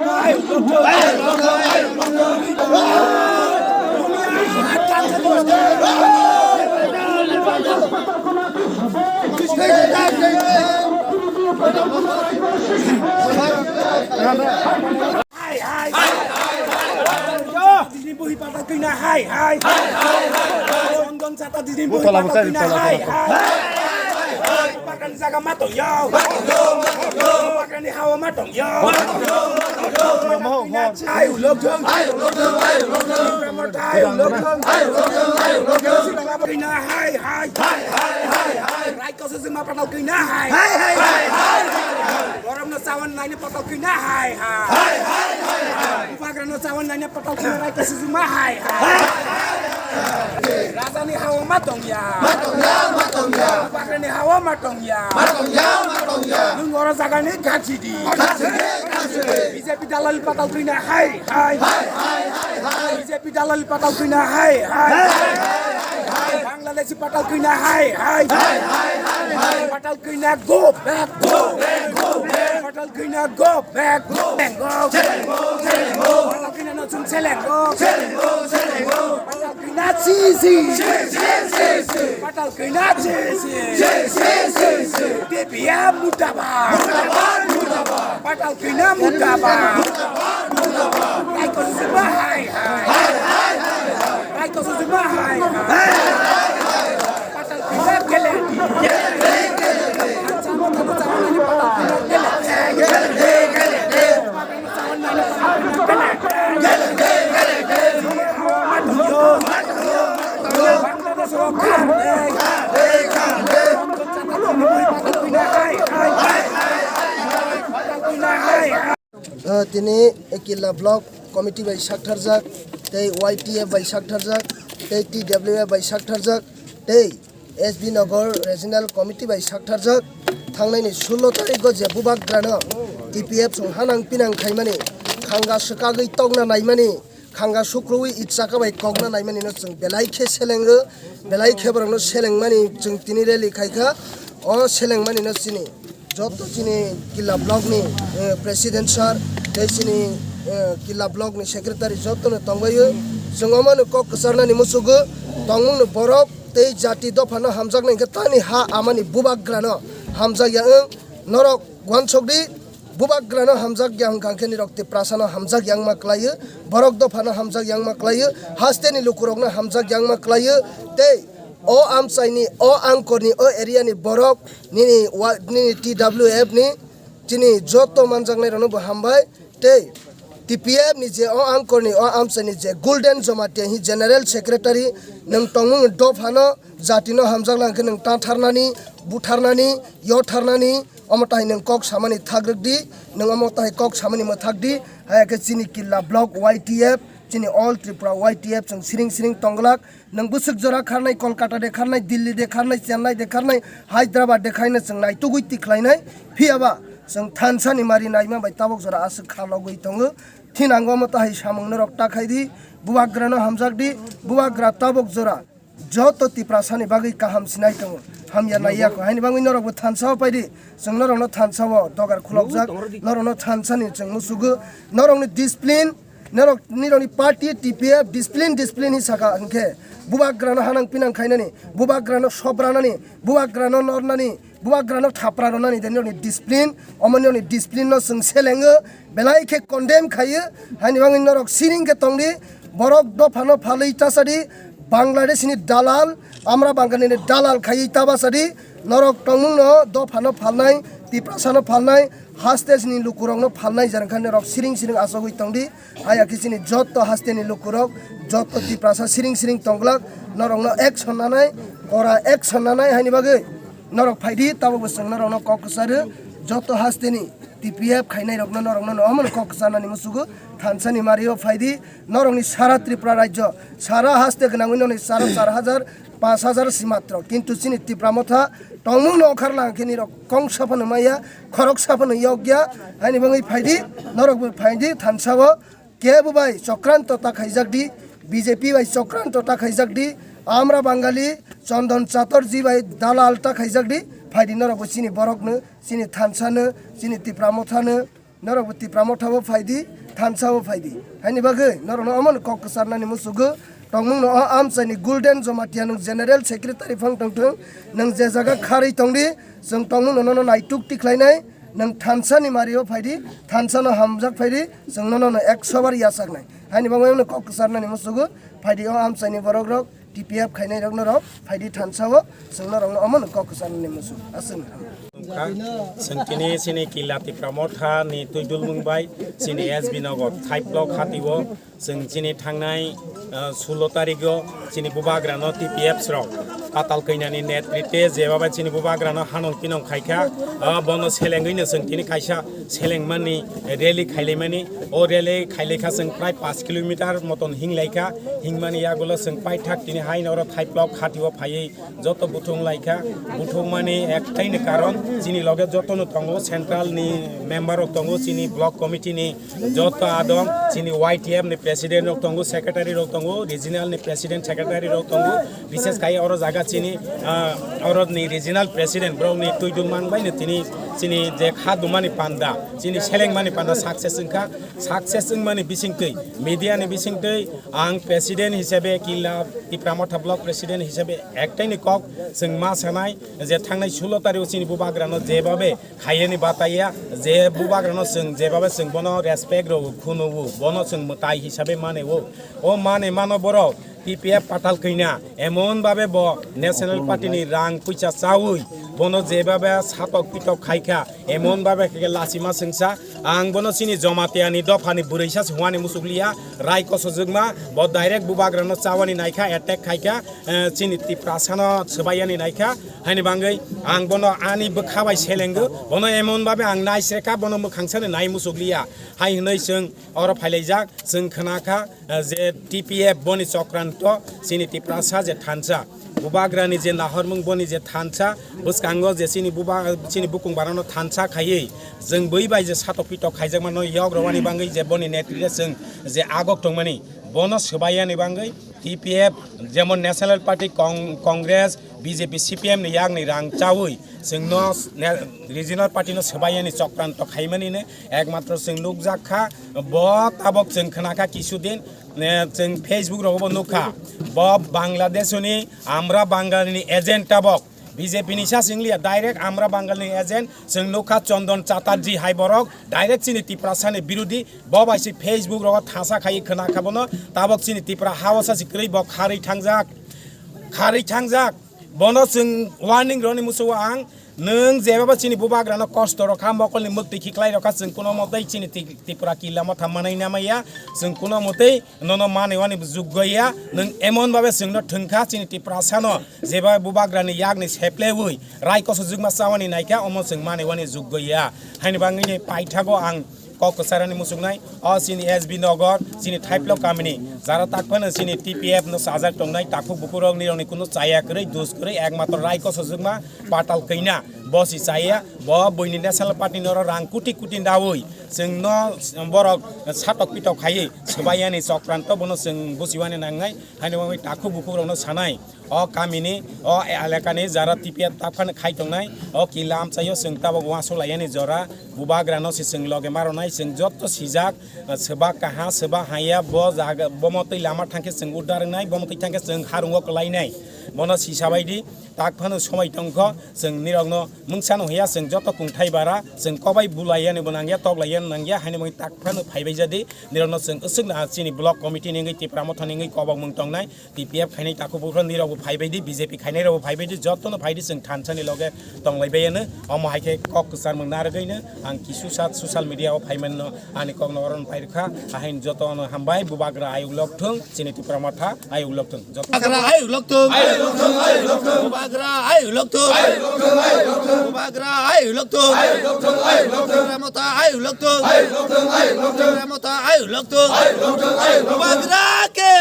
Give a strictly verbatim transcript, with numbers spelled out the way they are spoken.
Hai, hai. Disney buhi patal kina hai, hai. Chondon chata Disney buhi patal kina hai, hai. Pakan jaga matong yo. Pakan ni hawa matong yo. Hai, ulok jong. Hai, ulok jong. Hai, ulok jong. Kina hai, hai. Hai, hai, hai, hai. Rai kosu jima patal kina hai. Hai, hai, hai, hai. Borom no sawan lain patal kina hai, hai. Hai, hai, hai, hai. Bubagra no sawan lain patal kina rai kosu jima hai, hai. Raja ni hawa matong ya. Matong ya, matong ya. Bubagra ni hawa matong ya. Matong ya, matong ya. Nung oro jaga ni gachi di. Gachi di, gachi di. B J P dalal patal kina hai, hai. Hai, hai, hai, hai. B J P dalal patal kina hai, hai. Hai, hai, hai, hai. Bangladeshi patal kina hai, hai. Hai, hai, hai, hai. Patal kina go back, go back, go back. Patal kina go back, go back, go. Patal kina no chung selengo. Selengo, selengo. Patal kina sisi. Sisi, sisi. Patal kina sisi. Sisi, sisi. T P F murdabad. Murdabad, murdabad. Patal kina murdabad. Murdabad, murdabad. Rai kosu jima hai, hai. Hai, hai, hai, hai. Rai kosu jima hai, hai. Hai, hai, hai, hai. Patal kina gele. Gele, gele, gele. Patal kina gele. Gele, gele, gele. Ah, tini Killa Block Committee bai saktharjak, tei Y T F bai saktharjak, tei T W F bai saktharjak, tei S B Nagar Regional Committee bai saktharjak. Thangnaini sullo tarikgo je Bubagrano T P F chwng hanang pinang khaimani, khanga swkagwi tokna naimani, khanga sukrui itchaka bai kokna naimanino chwng belai khe selengo, belai khe borokno selengmani chwng tini rally khaikha. O selengmanino chini joto chini Killa Block ni, eh, President sir, tei chini, eh, Killa Block ni Secretary jotono tongbaio. Chwng omano kok kwcharnani muchugo, tongmungno borok tei jati dophano hamjaknai hwnkhe tani ha amani Bubagrano hamjakya wng. Norok uansukdi, Bubagrano hamjakya hwnkha hwnkhe nirok Tiprasano hamjakya wngma kwlaio, borok dophano hamjakya wngma kwlaio, hasteni lukurokno hamjakya wngma kwlaio, tei o amchaini, o angkorni, o area ni borok nini wa-, nini T W F ni chini joto manjaknairokno bo hambai. Tei T P F ni je o angkorni, o amchaini je Golden Jamatia hi General Secretary, nwng tongmung dophano jatino hamjakna hwnkhe nwng tatharnani, butharnani, yotharnani, omo tai nwng kok samani thagrwk di, nwng omo tai kok samani mwthak di. Haya khe chini Killa Block Y T F, chini All Tripura Y T F chwng siring siring tongglak. Nwng bwswk jora kharnai, Kolkata de kharnai, Delhi de kharnai, Chennai de kharnai, Hyderabad de khaina chwng naitugwi tikhlainai. Phiyaba chwng thansa ni mari naima bai tabuk jora aswk kha logwi tongo. Thinango omo tahai samung norok ta khai di, Bubagrano hamjak di, Bubagra tabuk jora joto Tiprasani bagwi kaham sinai tongo, hamya naiya kho. Haini bagwi norokbo thansa o pai di, chwng norokno thansa o dogar khulokjak, norokno thansani chwng musugo, norokni discipline, norok, nirokni party T P F discipline, discipline hi saka hwnkhe, Bubagrano hanang pinang khainani, Bubagrano sobranani, Bubagrano nornani, Bubagrano thapra rwnani de nirokni discipline, omo nirokni discipline no chwng selengo, belai khe condemn khaio, haini bagwi norok siring khe tongdi, borok dophano phalwi tasadi, Bangladesh ni dalal, Amra Bangali ni dalal khaiwi tabasadi, norok tongmungno dophano phalnai, Tiprasano phalnai, haste ni lukurokno phalnai, jerwngkha norok siring siring achogwi tongdi. Haya khe chini joto haste ni lukurok, joto Tiprasa siring siring tongglak, norokno action nanai, kora action nanai haini bagwi norok phaidi, tabukbo chwng norokno kok kwcharo, joto haste ni T P F khainairokno norokno no omono kok kwcharnani musugo, thansani mario phaidi, norokni sara Tripura rajyo, sara haste gwnangwi noni sara char hajar, panch hajar si matro, kintu chini Tipra Motha tongmungno okhar lang khe nirok kongsa phano maya, khoroksa phano yokya, haini bagwi phaidi, norokbo phaidi thansao, kebo bai chokranto ta khaijak di, B J P bai chokranto ta khaijak di, Amra Bangali, Chondon Chatterjee bai dalal ta khaijak di, phaidi norokbo chini borokno, chini thansano, chini Tipra Mothano, Norok bo Tipra Motha o phaidi, thansa o phaidi. Haini bagwi norokno omono kok kwcharnani musugo. Tongmungno o amchaini Golden Jamatia nwng General Secretary phang tongthung, nwng je jaga kharwi tongdi, chwng tongmungno nono naituk tikhlainai, nwng thansani mario phaidi, thansano hamjak phaidi, chwng nono no ekso bar yachaknai. Haini bagwi wngno kok kwcharnani musugo, phaidi o amchaini borokrok, T P F khainairokno rok phaidi thansa o, chwng norokno omono kok kwcharnani musugo. Aswk. Chwng tini chini Killa Tipra Motha ni twi dulmung bai chini S B Nagar Thai Block hati o chwng chini thangnai, ah, sulo tarik o chini bubagra no T P F rok Patal Kanya ni netritwe jeba bai chini bubagra no hanong pinong khaikha, ah, bono selengwi no chwng tini kaisa selengmani rally khailaimani. O rally khailaikha chwng prai paanch kilometer moton hinglaikha, hingmani yagulo chwng paithak tini haino oro Thai Block hati o phaiwi joto buthung laikha, buthung mani ektaini karon chini loge jotono tongo, central ni member rok tongo, chini block committee ni joto adong, chini Y T F ni president rok tongo, secretary rok tongo, regional ni president secretary rok tongo, bises khai oro jaga chini, ah, oro ni regional president borok ni twi dun man bai no tini chini je kha dumani panda, chini seleng mani panda success wngkha, success wngmani bisingtwi, media ni bisingtwi ang president hisabe Killa Tipra Motha block president hisabe ektaini kok chwng ma sanai je thangnai sulo tario chini bubagrano jebabe khaiyani bataiya, je bubagrano chwng jebabe chwng bono respect rw khunuo, bono chwng mwtai hisabe maneo. O mane mano borok T P F Patal Kanya emon babe bo National Party ni rang puisa chawi bono jebabe satok pitok khaikha, emon babe khe lachima sengsa. Ang bono chini Jamatia ni dopha ni bwrwi sa se hwnani musukliya, rai kosojwkma bo direct bubagrano chawani naikha, attack khaikha, eh, chini Tiprasano swbaiyani naikha. Haini bangwi ang bono ani bwkha bai selengo, bono emon babe ang naisrekha, bono mwkhang sano nai musukliya. Hai hwnwi chwng oro phailaijak, chwng khwnakha, eh, je T P F boni chokranto, chini Tiprasa je thansa, bubagrani je nahormung boni je thansa, bwskango je chini buba, chini bukung barano thansa khaiwi, chwng bui bai je satok pitok khaijakmano yok rwani bangwi je boni netrite chwng je agok tongmani, bono swbaiyani bangwi T P F, jemon National Party, Cong-, Congress, B J P, C P M ni yakni rang chawi chwngno ne-, regional party no swbaiyani chokranto khaimanino ekmatro chwng nukjak kha. Bo tabok chwng khna kha kisu din, eh, chwng Facebook rogo bo nukha, bo Bangladeshoni Amra Bangalini agent tabok. B J P ni sa sing liya, direct Amra Bangalini agent. Chwng nukha Chondon Chatterjee hai borok direct chini Tiprasani birodi. Bo bai se Facebook rogo thasa khai khna kha bono, tabok chini Tipra hao sa se kwrwi bo kharwi thangjak, kharwi thangjak. Bono chwng warning roni musugo ang, nwng jebaba chini bubagrano kosto rokha, mokolni mwktwi khiklai rokha, chwng kuno motei chini Ti-, Tipra Killa Motha manai namaya, chwng kuno motei nono manwi wani juggo ya, nwng emon babe chwngno thwngkha chini Tiprasano, jeba bubagrani yakni seplewi rai kosojwkma chawani naikha, omo chwng manwi wani juggo ya. Haini bangwini paithago ang kok kwcharani muchungnai, o chini S B Nagar, chini Thaiplok kamini, jara takphano chini T P F no chajak tongnai, takhuk bukurok nirokni kunu chaya kwrwi, dus kwrwi, ekmatro rai kosojwkma Patal Kanya, bo si chaya, bo buini National Party noro rang kuti kuti dawi, chwngno borok satok pitok khaiwi, swbaiyani chokranto bono chwng buchiwani nangnai, haini bagwi takhuk bukukrokno sanai. O kamini, o elekani jara T P F taphano khai tongnai, o kila amchaio chwng tabok uansuk laiyani jora, bubagrano se chwng loge maronai, chwng joto sijak, swbak kaha, swbak haya, bo jaga, bo motwi lama thangkhe chwng uddar wngnai, bo motwi thangkhe chwng harungo kwlainai. Bono sisa baidi, taphano somai tongkho, chwng nirokno mungsano hiya, chwng joto kungthai bara, chwng kobai bulaiyani bo nangya, toklaiyani nangya, haini bagwi taphano phaibai jadi, nirokno chwng aswkno chini block committee ni wngwi Tipra Motha ni wngwi kobok mung tongnai. T P F khainai takhuk buphuru nirokbo phaibaidi, B J P khainairokbo phaibaidi, jotono phaidi chwng thansani loge tonglaibaiano. Omo hai khe kok kwcharmung narwgwino ang kisu sat social media o phaimanno ani kokno oro phai rwkha. Ahaini jotono hambai, bubagra ayuk lokthung, chini Tipra Motha ayuk lokthung. Joto Bubagra ayuk lokthung. Bubagra ayuk lokthung. Bubagra ayuk lokthung. Tipra Motha ayuk lokthung. Tipra Motha ayuk lokthung. Bubagra ke.